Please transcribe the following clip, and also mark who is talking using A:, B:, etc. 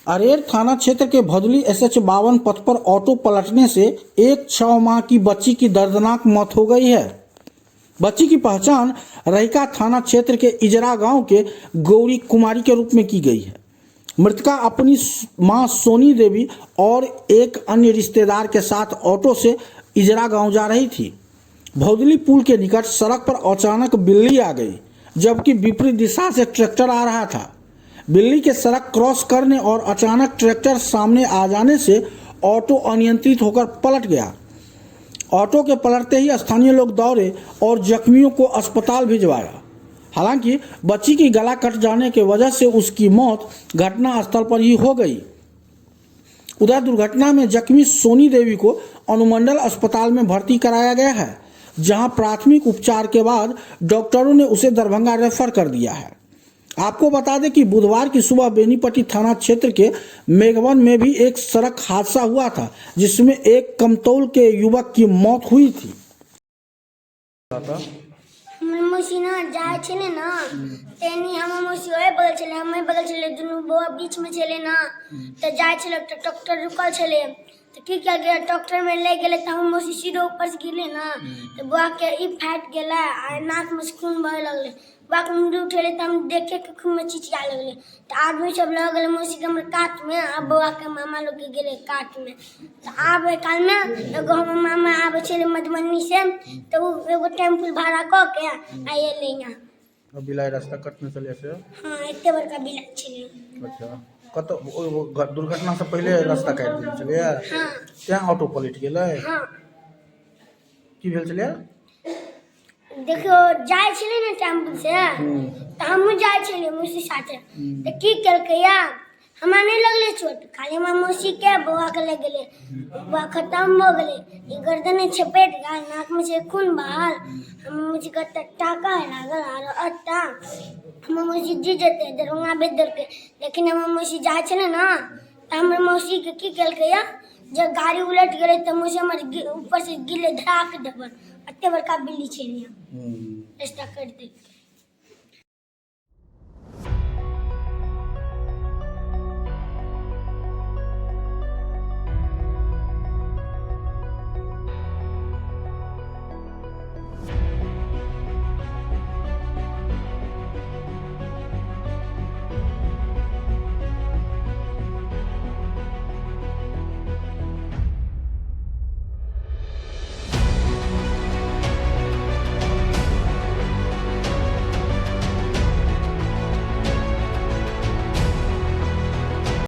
A: अरेर थाना क्षेत्र के भदुली SH 52 पथ पर ऑटो पलटने से एक 6 माह की बच्ची की दर्दनाक मौत हो गई है। बच्ची की पहचान रहिका थाना क्षेत्र के इजरा गांव के गौरी कुमारी के रूप में की गई है। मृतका अपनी मां सोनी देवी और एक अन्य रिश्तेदार के साथ ऑटो से इजरा गांव जा रही थी। भौदली पुल के निकट सड़क पर अचानक बिल्ली आ गई, जबकि विपरीत दिशा से ट्रैक्टर आ रहा था। बिल्ली के सड़क क्रॉस करने और अचानक ट्रैक्टर सामने आ जाने से ऑटो अनियंत्रित होकर पलट गया। ऑटो के पलटते ही स्थानीय लोग दौड़े और जख्मियों को अस्पताल भिजवाया। हालांकि बच्ची की गला कट जाने के वजह से उसकी मौत घटना स्थल पर ही हो गई। उधर दुर्घटना में जख्मी सोनी देवी को अनुमंडल अस्पताल में भर्ती कराया गया है, जहां प्राथमिक उपचार के बाद डॉक्टरों ने उसे दरभंगा रेफर कर दिया है। आपको बता दें कि बुधवार की सुबह बेनीपट्टी थाना क्षेत्र के मेघवन में भी एक सड़क हादसा हुआ था, जिसमें एक कमतौल के युवक की मौत हुई थी।
B: हमर मौसी ने जाइ छलै ने, तेनी हमर मौसी ओहि बगल छलै, हम एहि बगल छलै, दुनू बौआ बीचमे छलै ने, तऽ जाइ छलै तऽ ट्रैक्टर रुकल छलै, तऽ की कयल गेलै, ट्रैक्टरमे लागि गेलै, तऽ हमर मौसी सीधो ऊपरसँ गिरलै ने, तऽ बौआके ई फाटि गेलै आ नाकमे से खून बहै लगलै। बौआके मुण्डी उठेलै तऽ हम देखे के खूनमे चिचिया लगलै, तऽ आदमी सब लऽ गेलै मौसीके हमर कातमे आ बौआके मामा लोग गेलै कातमे। तऽ आबै कालमे एगो हमर मामा आबै छलै मधुबनीसँ, तऽ ओ एगो टेम्पू भाड़ा कऽ के आ एलै यहाँ।
A: बिलाइ रास्ता कटने छलै से?
B: हँ, एते बड़का बिलाइ छलै।
A: अच्छा, कतऽ दुर्घटनासँ पहिले रास्ता काटि देने छलैए?
B: हँ।
A: तेँ ऑटो पलटि गेलै?
B: हँ।
A: की भेल छलैए?
B: देखियौ, जाइ छलै ने टेम्पू से, तऽ हमहूँ जाइ छलियै मौसी साथे, तऽ की केलकै या, हमरा नहि लगलै चोट, खाली हमर मौसीके बौआके लागि गेलै। बौआ खतम भऽ गेलै, ई गर्दन छपटि गेल, नाकमे छै खून बहल, हमर मौसीके तऽ टाका लागल आरो अट्टा। हमर मौसी जी जेतै, दरभंगा भेज देलकै, लेकिन हमर मौसी जाइ छलै ने, तऽ हमर मौसीके की केलकै या, जब गाड़ी उलटि गेलै तऽ मौसी हमर ऊपरसँ गिरलै धड़ाक देबर। एते बड़का बिल्ली छै, रस्ता कटि देलकै।